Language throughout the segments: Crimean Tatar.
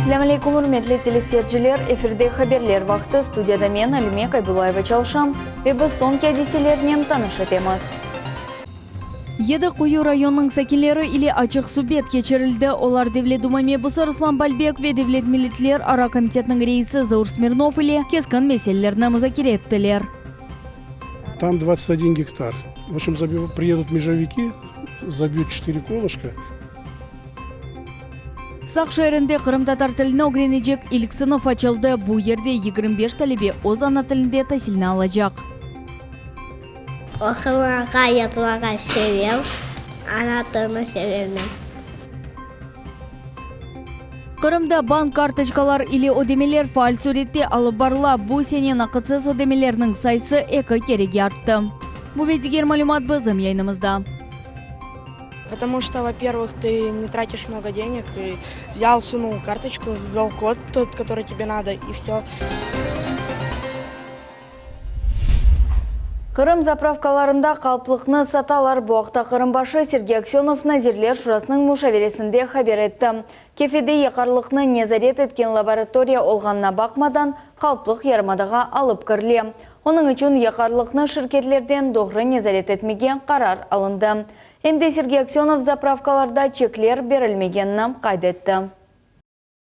Selâm aleyküm, ürmetli teleseyirciler! Efirde Haberler vaqtı, studiyada men, Alime Kaybulayeva çalışam ve biz soñki adiselernen tanış etemiz. Yedi Quyu rayonınıñ sakinleri ile açıq subet keçirildi. Olar Devlet Duma mebusı Ruslan Balbek ve Devlet milletler ara komitetiniñ reisi Zaur Smirnov ile keskin meselelerni muzakere ettiler. Tam 21 gektar. V obşem, priedut межевики, zabьют çetiri kolышka. Saq şeerinde qırımtatar tilini ögrenecek ilk sınıf açıldı. Bu yerde 25 talebe öz ana tilinde tasilni alacaq. Oqumağa, yazmağa sevem, ana tilini sevem men. Qırımda bank kartoçkalar ile ödemeler faal sürette alıp barıla. Bu sene naqıtsız ödemelerniñ sayısı eki kerege arttı. Bu ve diger malümat bizim yayınımızda. Потому что, во-первых, ты не тратишь много денег, и взял, сунул карточку, ввел код тот, который тебе надо, и все. Qırım zapravkalarında qalplıqnı satalar. Bu aqta Qırım başı Sergey Aksönov Nazirler Şurasınıñ muşaveresinde haber etti. Kefede yaqarlıqnı nezaret etken laboratoriya olğanına baqmadan, qalplıq yarımadağa alıp kirile. Onıñ içün yaqarlıqnı şirketlerden doğru nezaret etmege qarar alındı. Em de Sergey Aksönov zapravkalarda çekler berilmegenini qayd etti.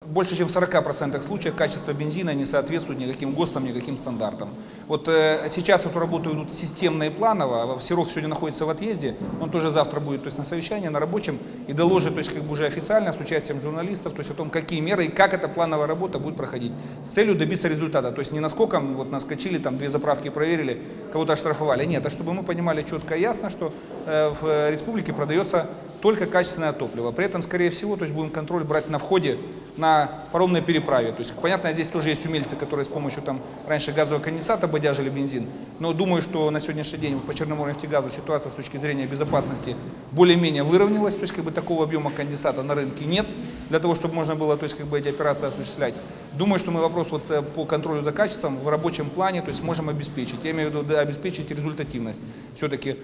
Больше чем в 40% случаев качество бензина не соответствует никаким ГОСТам, никаким стандартам. Вот сейчас эту работу ведут системно и планово. Серов сегодня находится в отъезде, он тоже завтра будет, то есть на совещании, на рабочем, и доложит, то есть как бы уже официально с участием журналистов, то есть о том, какие меры и как эта плановая работа будет проходить. С целью добиться результата. То есть не наскоком вот наскочили, там две заправки проверили, кого-то оштрафовали. Нет, а чтобы мы понимали четко и ясно, что в республике продается только качественное топливо. При этом, скорее всего, то есть будем контроль брать на входе на паромной переправе. То есть, понятно, здесь тоже есть умельцы, которые с помощью там, раньше газового конденсата бодяжили бензин. Но думаю, что на сегодняшний день по Черноморнефтегазу ситуация с точки зрения безопасности более-менее выровнялась. То есть, как бы, такого объема конденсата на рынке нет, для того, чтобы можно было, то есть, как бы, эти операции осуществлять. Думаю, что мы вопрос вот по контролю за качеством в рабочем плане, то есть, можем обеспечить. Я имею в виду, да, обеспечить результативность. Все-таки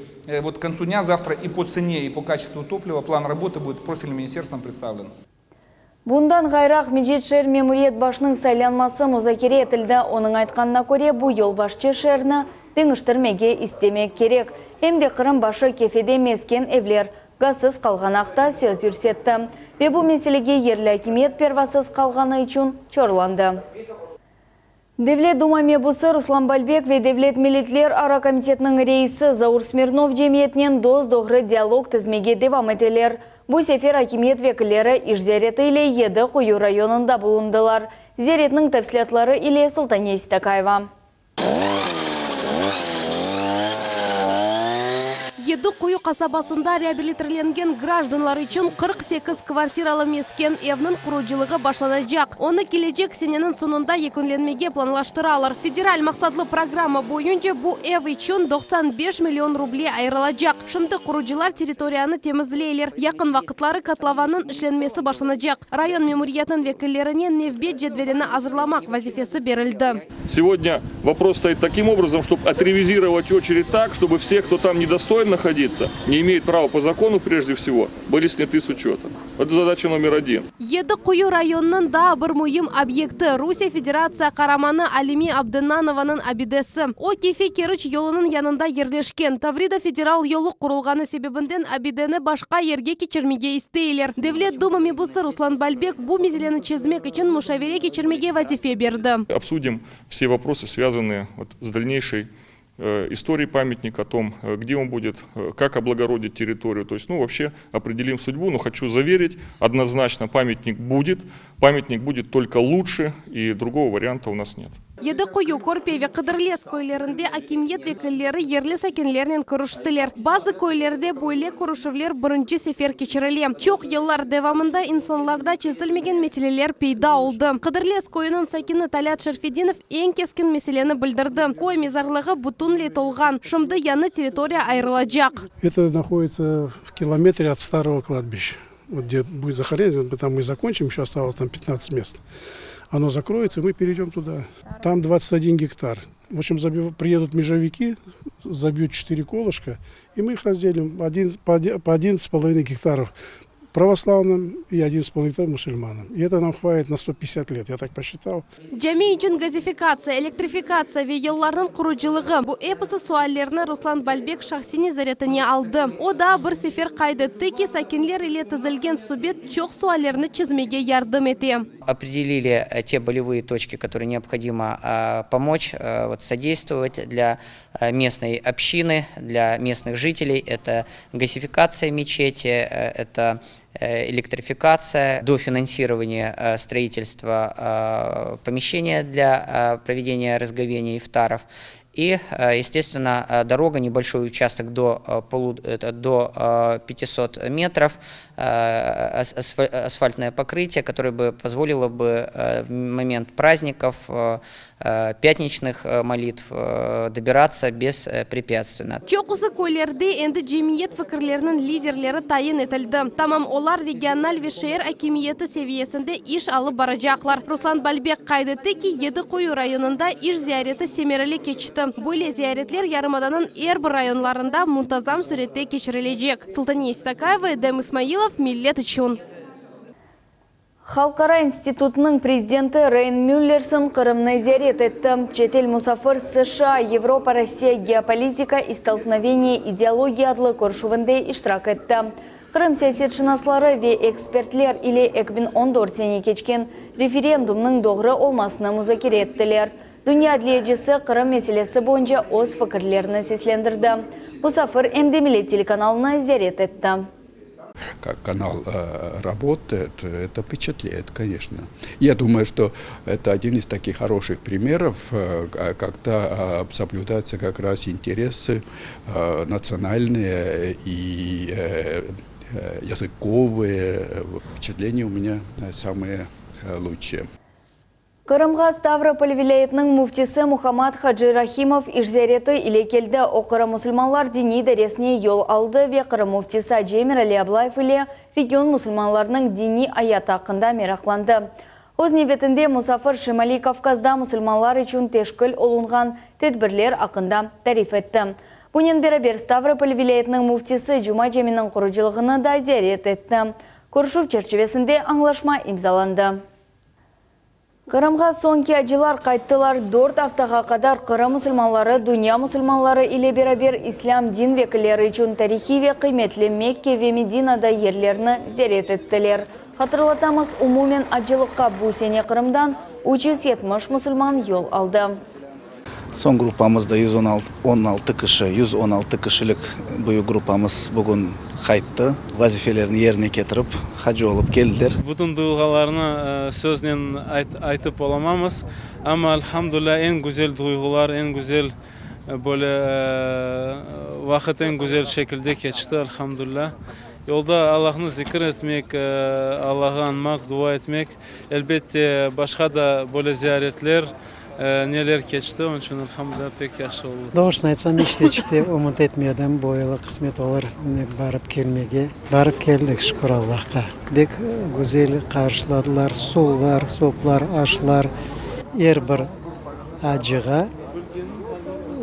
вот к концу дня завтра и по цене, и по качеству топлива план работы будет профильным министерством представлен. Bundan ğayrı Aqmescit şeer memuriyet başınıñ saylanması muzakere etildi. Onıñ aytqanına köre, bu yolbaşçı şeerni deñiştirmege istemek kerek. Em de Qırım başı Kefede mesken evler gazsız qalğanı aqta söz yürsetti ve bu meselege yerli akimiyet pervasız qalğanı içün çorlandı. Devlet Duma mebusı Ruslan Balbek ve Devlet milletler ara komitetiniñ reisi Zaur Smirnov cemiyetnen dos-doğru dialog tizmege devam eteler. Bu sefer akimiyet vekilleri iş ziyareti ile Yedi Quyu rayonında bulundılar. Ziyaretniñ tafsilâtları ile Sultaniye Sitakaeva. Yedi Quyu qasabasında reabilitirlengen grajdanlar içün 48 kvartiralı mesken evniñ qurucılığı başlanacaq. Onı kelecek seneniñ soñunda yekünlenmege planlaştıralar. Federal maqsatlı programma boyunca bu ev içün 95 million ruble ayırılacaq. Şimdi qurucılar territoriyanı temizleyler. Yaqın vaqıtları kotlovannıñ işlenmesi başlanacaq. Rayon memuriyetiniñ vekillerine nevbet cedvelini azırlamaq vazifesi berildi. Сегодня вопрос стоит таким образом, чтобы отревизировать очередь так, чтобы все, кто там недостоин находиться, не имеет права по закону прежде всего, были сняты с учета. Это задача номер один. Yedi Quyu rayonınıñ daa bir müim obyekti, Rusiye Federatsiya qaramanı Alime Abdennanovanıñ abidesi. O, Kefe-Keriç yolunıñ yanında yerleşken. Tavrida federal yolu qurulğanı sebebinden abideni başqa yerge keçirmege isteyler. Devlet Duma mebusı Ruslan Balbek bu meseleni çezmek içün muşavere keçirmege vazife berdi. Обсудим все вопросы, связанные вот с дальнейшей историей памятника, о том, где он будет, как облагородить территорию. То есть, ну, вообще определим судьбу, но хочу заверить, однозначно памятник будет, памятник будет только лучше, и другого варианта у нас нет. Yedi Quyu, Körpe ve Qıdırlez köylerinde akimiyet vekilleri yerli sakinlernen körüştiler. Bazı köylerde böyle körüşüvler birinci sefer keçirile. Çoq yıllar devamında insanlarda çezilmegen meseleler peyda oldı. Qıdırlez köyüniñ sakini Talât Şerfedinov eñ keskin meseleni bildirdi, köy mezarlığı bütünley tolğan, şimdi yañı territoriya ayırılacaq. Это находится в километре от старого кладбища, вот где будет захоронение, вот там мы закончим, еще осталось там 15 мест. Оно закроется, и мы перейдем туда. Там 21 гектар. В общем, приедут межевики, забьют 4 колышка, и мы их разделим по 11,5 гектаров. Православным и 11,5 гектар мусульманам. И это нам хватит на 150 лет, я так посчитал. Cami içün gazifikatsiya, elektrifikatsiya ve yollarnıñ qurucılığı, bu episi suallerni Ruslan Balbek şahsiy nezaretine aldı. O daa bir sefer qayd etti ki, sakinler ile tizilgen subet çoq suallerni çezmege yardım ete. Определили те болевые точки, которые необходимо помочь, вот содействовать для местной общины, для местных жителей. Это газификация мечети, это электрификация, дофинансирование строительства помещения для проведения разговений ифтаров. И, естественно, дорога, небольшой участок до, полу, до 500 метров, асфальтное покрытие, которое бы позволило бы в момент праздников, пятничных молитв добираться беспрепятственно. Çoqusı köylerde endi cemiyet fikirleriniñ liderleri tayin etildi. Tamam olar regional ve şeer akimiyeti seviyesinde iş alıp baracaqlar. Ruslan Balbek qayd etti ki, Yedi Quyu rayonında iş ziyareti semereli keçti. Böyle ziyaretler yarımadanıñ er bir rayonlarında muntazam sürette keçirilecek. Sultaniye Seytakayeva, Edem İsmailov, Millet içün. Halqara institutınıñ prezidenti Reyn Müllerson Qırımnı ziyaret etti. Çetel musafir США, Европа, Россия, геополитика и столкновение идеологий adlı körüşüvinde iştirak etti. Qırım siyasetşınasları ve ekspertler ile 2014 sene keçken referendumnıñ doğru olmasını muzakere ettiler. Dünya adliyecisi Qırım meselesi boyunca öz fikirlerini seslendirdi. Musafir em de Millet telekanalını ziyaret etti. Как канал работает, это впечатляет, конечно. Я думаю, что это один из таких хороших примеров, когда соблюдаются как раз интересы национальные и языковые. Впечатления у меня самые лучшие. Qırımğa Stavropol vilâyetiniñ müftisi Muhammad Hacı Rahimov iş ziyareti ile keldi. O, Qırım musulmanlar diniy idaresine yol aldı ve Qırım müftisi Acı Emirali Ablayev ile region musulmanlarınıñ diniy ayatı aqqında meraqlandı. Öz nevbetinde musafir Şimaliy Kavkazda musulmanlar içün teşkil olunğan tedbirler aqqında tarif etti. Bunen beraber Stavropol vilâyetiniñ müftisi Cuma caminiñ qurucılığını da ziyaret etti. Körüşüv çerçivesinde añlaşma imzalandı. Qırımğa soñki acılar qayttılar. Dört aftağa qadar Qırım musulmanları dünya musulmanları ile beraber islâm din vekilleri içün tarihiy ve qıymetli Mekke ve Medinada yerlerni ziyaret ettiler. Hatırlatamız, umumen acılıqqa bu sene Qırımdan 370 musulman yol aldı. Soñ gruppamız da 116 kişi, 116 kişilik büyük gruppamız bugün qayttı, vazifelerini yerine ketirip, hacı olıp keldiler. Bütün duyğularnı söznen aytıp olamamız, amma, elhamdülilâ, eñ güzel duyğular, eñ güzel böyle vaqıt eñ güzel şekilde keçti, elhamdülilâ. Yolda Allahnı zikir etmek, Allağı añmaq, dua etmek, elbette, başqa da böyle ziyaretler, Neler keçti, onıñ içün, elhamdülilâ, pek yahşı oldı. Doğrusını aytsam, iç de çıqtı, ümüt etmedim, böyle qısmet olur barıp kelmege. Barıp keldik, şükür Allahqa. Bek güzel qarşıladılar, suvlar, soplar, aşlar. Er bir acığa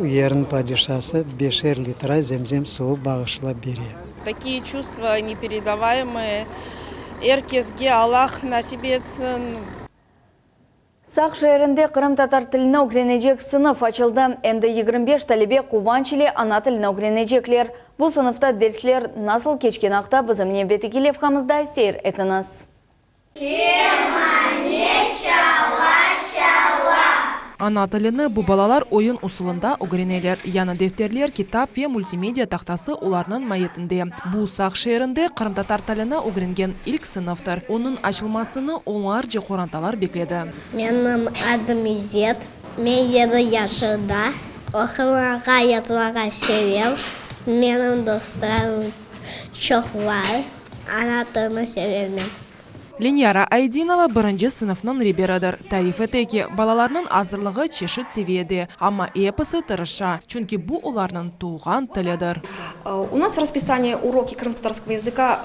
yerniñ padişası beşer litra zemzem suvu bağışlap bere. Takiye çuvstva neperedavaemıye. Er kesge Allah nasip etsin. Saq şeerinde qırımtatar tilini ögrenecek sınıf açıldı. Endi 25 talebe quvanç ile ana tilini ögrenecekler. Bu sınıfta dersler nasıl keçkeni aqta bizim nevbetteki levhamızda seyir etiñiz. Kemane çala-çala. Ana tilini bu balalar oyun usulında ögreneler. Yañı defterler, kitap ve multimedia tahtası olarnıñ maiyetinde. Bu, Saq şeerinde qırımtatar tilini ögrengen ilk sınıftır. Onıñ açılmasını onlarca qorantalar bekledi. Menim adım İzzet. Men yedi yaşında. Oqumağa, yazmağa sevem. Menim dostlarım çoq bar. Ana tilini sevem men. Lenyara Aydinova birinci sınıfnıñ reberidir. Tarif ete ki, balalarnıñ azırlığı çeşit seviyede, amma episi tırışa, çünki bu olarnıñ tuvğan tilidir. У нас в расписании уроки крымскотатарского языка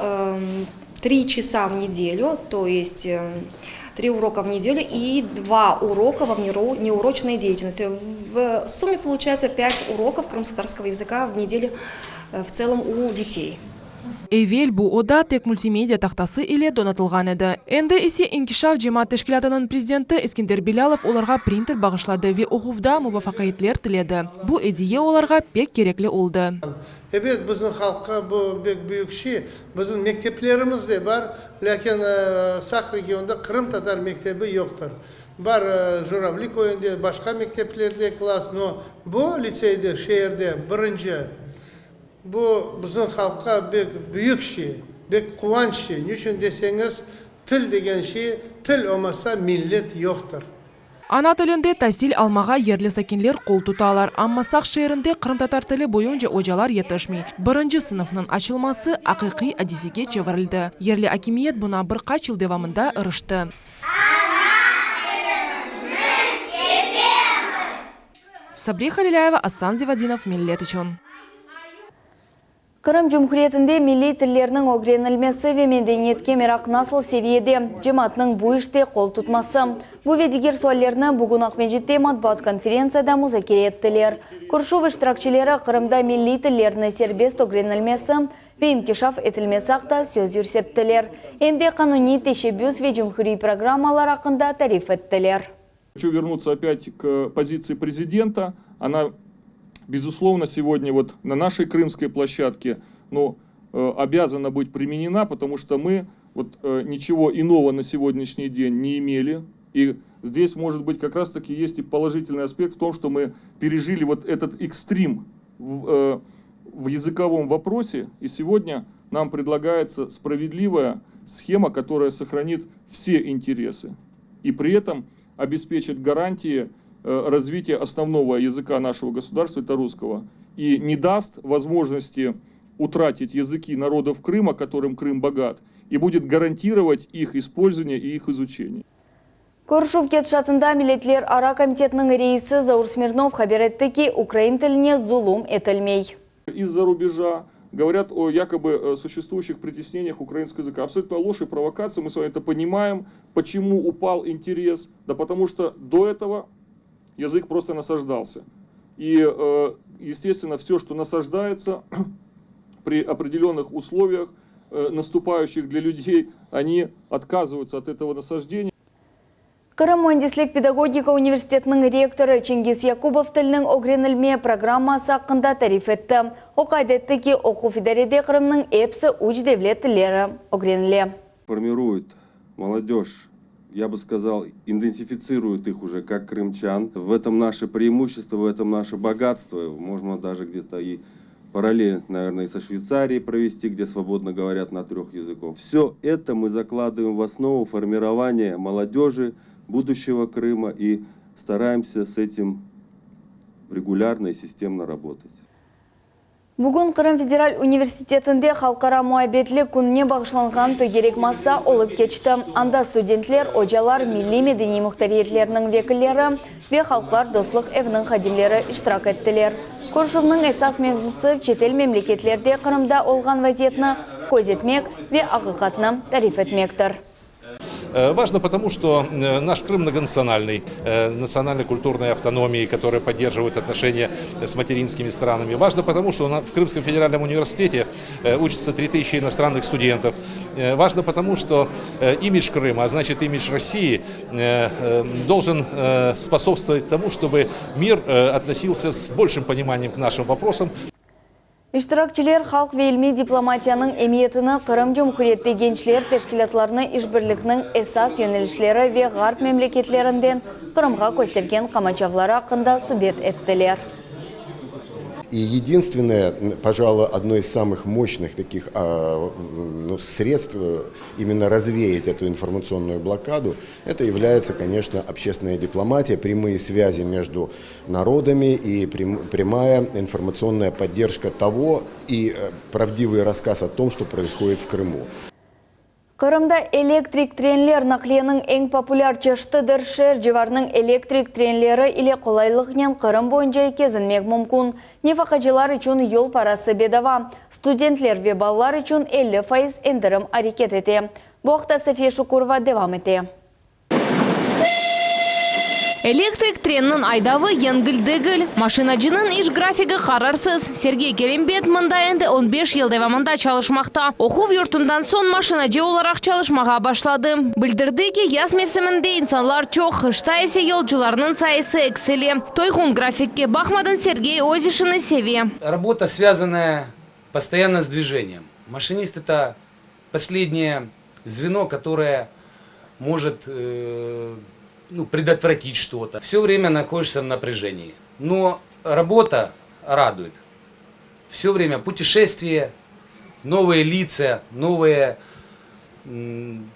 три часа в неделю, то есть три урока в неделю и два урока во внеурочной деятельности. В сумме получается пять уроков крымскотатарского языка в неделю в целом у детей. Evel bu oda tek multimedia tahtası ile donatılğan edi. Endi ise İnkişaf cemaat teşkilâtınıñ prezidenti Eskender Bilâlov olarğa printer bağışladı ve oquvda muvafaqiyetler tiledi. Bu ediye olarğa pek kerekli oldı. Ebet, bizim halqqa bu bek büyük şey. Bizim mekteplerimiz de bar, lâkin Saq regionda qırımtatar mektebi yoqtır. Bar Juravli köyünde, başqa mekteplerde klass, no bu litseyde, şeerde birinci. Bu bizim halqqa bek büyük şey, bek quvanç şey. Niçün deseñiz, til degen şey, til olmasa millet yoqtır. Ana tilinde tasil almağa yerli sakinler qol tutalar, amma Saq şeerinde qırımtatar tili boyunca ocalar yetişmey. Birinci sınıfnıñ açılması aqiqiy adisege çevirildi. Yerli akimiyet buña bir qaç yıl devamında ırıştı. Ana tilimizni sevemiz! Sabriye Halilâyeva, Asan Zivadinov, Millet içün. Qırım Cumhuriyetinde milliy tillerniñ ögrenilmesi ve medeniyetke meraq nasıl seviyede, cemaatnıñ bu işte qol tutması? Bu ve diger suallerni bugün Aqmescitte matbuat konferentsiyada muzakere ettiler. Körüşüv iştirakçileri Qırımda milliy tillerni serbest ögrenilmesi ve inkişaf etilmesi aqta söz yürsettiler, em de qanuniy teşebbüs ve cumhuriy programmalar aqqında tarif ettiler. Хочу вернуться опять к позиции президента. Она, безусловно, сегодня вот на нашей крымской площадке, ну, э, обязана быть применена, потому что мы вот э, ничего иного на сегодняшний день не имели. И здесь, может быть, как раз-таки есть и положительный аспект в том, что мы пережили вот этот экстрим в, э, в языковом вопросе, и сегодня нам предлагается справедливая схема, которая сохранит все интересы. И при этом обеспечит гарантии э, развития основного языка нашего государства, это русского, и не даст возможности утратить языки народов Крыма, которым Крым богат, и будет гарантировать их использование и их изучение. Körüşüv ketişatında Milletlerara komitetiniñ reisi Zaur Smirnov haber etti ki, ukrain tiline zulum etilmey. Из-за рубежа говорят о якобы э, существующих притеснениях украинского языка. Абсолютно ложь и провокация, мы с вами это понимаем. Почему упал интерес? Да потому что до этого язык просто насаждался. И, э, естественно, все, что насаждается при определенных условиях, э, наступающих для людей, они отказываются от этого насаждения. Qırım müendislik pedagogika universitetiniñ rektorı Çingiz Yakubov tilniñ ögrenilme programması aqqında tarif etti. O qayd etti ki, oquv idarede Qırımnıñ episi üç devlet tilleri ögrenile. Формирует молодежь, я бы сказал, идентифицирует их уже как крымчан. В этом наше преимущество, в этом наше богатство. Можно даже где-то и параллель, наверное, и со Швейцарией провести, где свободно говорят на трех языках. Все это мы закладываем в основу формирования молодежи, будущего Крыма и стараемся с этим регулярно и системно работать. Bugün Qırım federal universitetinde Halqara muabbetlik kününe bağışlanğan tögerek masa olıp keçti. Anda studentler, ocalar, milliy-medeniy muhtariyetlerniñ vekilleri ve Halqlar dostluq eviniñ hadimleri iştirak ettiler. Körüşüvniñ esas mevzusı, çetel memleketlerde Qırımda olğan vaziyetni közetmek ve aqiqatnı tarif etmektir. Э, важно потому, что э, наш Крым многонациональный, э, национально-культурной автономии, которая поддерживает отношения с материнскими странами. Важно потому, что в Крымском федеральном университете учатся 3000 иностранных студентов. Важно потому, что имидж Крыма, а значит имидж России, должен способствовать тому, чтобы мир относился с большим пониманием к нашим вопросам. İştirakçiler halq ve ilmiy diplomatiyanıñ emiyetini Qırım Cumhuriyette gençler teşkilâtlarını işbirlikniñ esas yönelişleri ve ğarp memleketlerinden Qırımğa köstergen qamaçavları aqqında subet ettiler. И единственное, пожалуй, одно из самых мощных таких ну, средств э, именно развеять эту информационную блокаду, это является, конечно, общественная дипломатия, прямые связи между народами и прямая информационная поддержка того и э, правдивый рассказ о том, что происходит в Крыму. Qırımda elektrik trenler naqliyeniñ eñ populâr çeşitidir. Şeer civarınıñ elektrik trenleri ile qolaylıqnen Qırım boyunca kezinmek mümkün. Nefaqacılar içün yol parası bedava. Studentler ve balalar içün 50% endirim areket ete. Bu aqta Safiye Şukurova devam ete. Elektrik trenniñ aydavı yengil degil. Maşinacınıñ iş grafigi qararsız. Sergey Kerimbet mında endi on beş yıl devamında çalışmaqta. Oquv yurtundan soñ maşinacı olaraq çalışmağa başladı. Bildirdi ki, yaz mevsiminde insanlar çoq, qışta ise yolcularnıñ sayısı eksile. Toyğun grafikke baqmadan Sergey öz işini seve. Rabota svязanная постоянно с движением. Машинист это последнее звено, которое может ну, предотвратить что-то. Все время находишься в напряжении. Но работа радует. Все время путешествие, новые лица, новые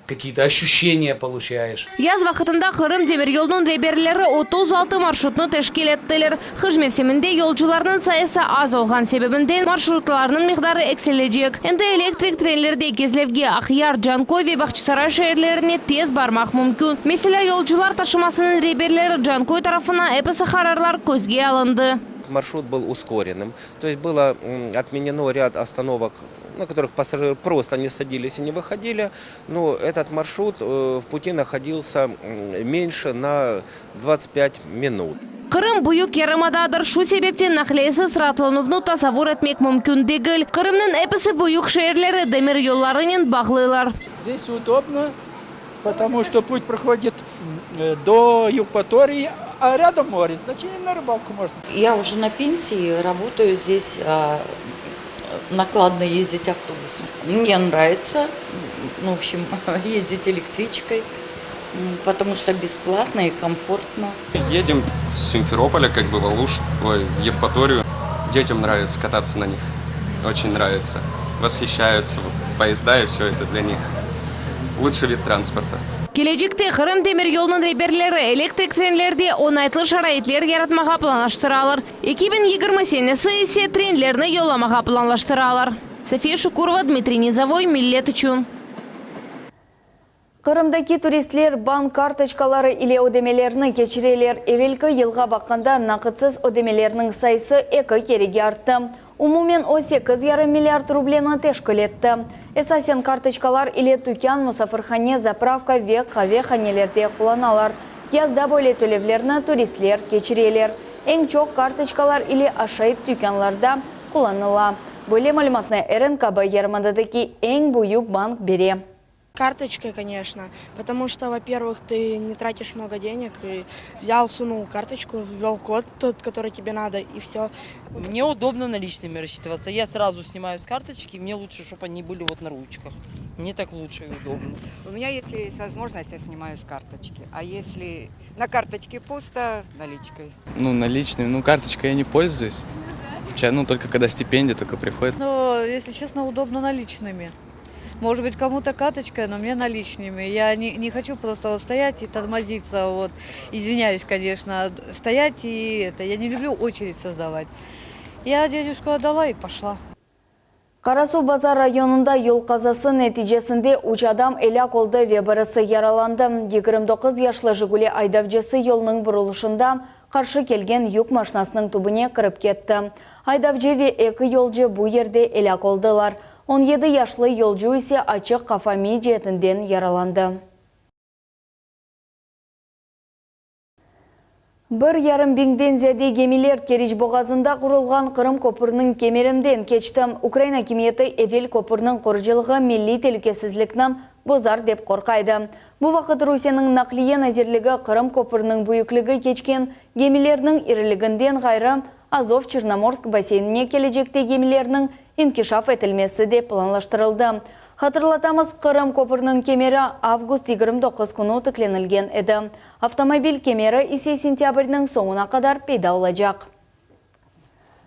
какие-то ощущения получаешь. Yaz vaqtında Qırım demiryolunıñ reberleri 36 marşrutnı teşkil ettiler. Qış mevsiminde yolcularnıñ sayısı az olğan sebebinden marşrutlarnıñ miqdarı eksilecek. Endi elektrik trenlerde Kezlevge, Aqyar, Canköy ve Bağçasaray şeerlerine tez barmaq mümkün. Meselâ, yolcular taşımasınıñ reberleri Canköy tarafına episi qararlar közge alındı. Маршрут был ускоренным, то есть было отменено ряд остановок, на которых пассажиры просто не садились и не выходили, но этот маршрут в пути находился меньше на 25 минут. Qırım büyük yarımadadır, şu sebepten naqliyesiz raatlanuvnı tasavvur etmek mümkün degil. Qırımnıñ episi büyük şeerleri demir yollarınen bağlılar. Здесь удобно, потому что путь проходит до Евпатории, а рядом море, значит и на рыбалку можно. Я уже на пенсии, работаю здесь, накладно ездить автобусом. Мне нравится, ну, в общем, ездить электричкой, потому что бесплатно и комфортно. Едем с Симферополя, как бы в Алуш, ой, в Евпаторию. Детям нравится кататься на них, очень нравится. Восхищаются, вот, поезда и все это для них лучший вид транспорта. Kelecekte Qırım demir yolunıñ reberleri elektrik trenlerde oñaytlı şaraitler yaratmağa planlaştıralar. 2020 senesi ise trenlerni yollamağa planlaştıralar. Safiye Şukurova, Dmitriy Nizovoy, Millet içün. Qırımdaki turistler bank kartoçkaları ile ödemelerni keçireler. Evelki yılğa baqqanda naqıtsız ödemelerniñ sayısı eki kerege arttı. Umumen o 8,5 milliard rubleni teşkil etti. Esasen kartoçkalar ile tükân, musafirhane, zapravka ve qavehanelerde qullanalar. Yazda böyle tölevlerni turistler keçireler. Eñ çoq kartoçkalar ile aşayt tükânlarda qullanıla. Böyle malümatnı RNKB yarımadadaki eñ büyük bank bere. Карточкой, конечно, потому что, во-первых, ты не тратишь много денег, и взял, сунул карточку, ввел код тот, который тебе надо, и все. Мне удобно наличными рассчитываться. Я сразу снимаю с карточки, мне лучше, чтобы они были вот на ручках. Мне так лучше и удобно. У меня, если есть возможность, я снимаю с карточки. А если на карточке пусто, наличкой. Ну, наличными. Ну, карточкой я не пользуюсь. Ну, только когда стипендия только приходит. Но, если честно, удобно наличными. Может быть, кому-то карточкой, но мне наличными. Я не, не хочу просто вот стоять и тормозиться. Вот. Извиняюсь, конечно, стоять и это. Я не люблю очередь создавать. Я денежку отдала и пошла. Qarasuvbazar rayonında yol qazası neticesinde üç adam elâk oldı ve birisi yaralandı. 29 yaşlı Jiguli aydavcısı yolnıñ burulışında qarşı kelgen yük maşinasınıñ tübüne kirip ketti. Aydavcı ve eki yolcu bu yerde elâk oldılar. 17 yaşlı yolcu ise açıq qafa miy ceetinden yaralandı. Bir yarım biñden ziyade gemiler Keriç boğazında qurulğan Qırım köpüriniñ kemerinden keçti. Ukraina akimiyeti evel köpürniñ qurucılığı milliy telükesizlikni bozar dep qorqa edi. Bu vaqıt Rusiyeniñ Naqliye nazirligi Qırım köpüriniñ büyükligi keçken gemilerniñ iriliginden ğayrı Azov-Çernomorsk basseynine kelecekte gemilerniñ inkişaf etilmesi de planlaştırıldı. Hatırlatamız, Qırım köpüriniñ kemeri avgust 29 künü tiklenilgen edi. Avtomobil kemeri ise sentâbrniñ soñuna qadar peyda olacaq.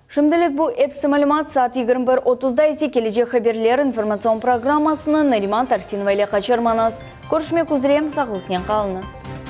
Şimdilik bu episi malümat, saat 21.30da ise Kelecek haberler informatsion programmasını Nariman Tarsinova ile qaçırmañız. Körüşmek üzre, sağlıqnen qalıñız.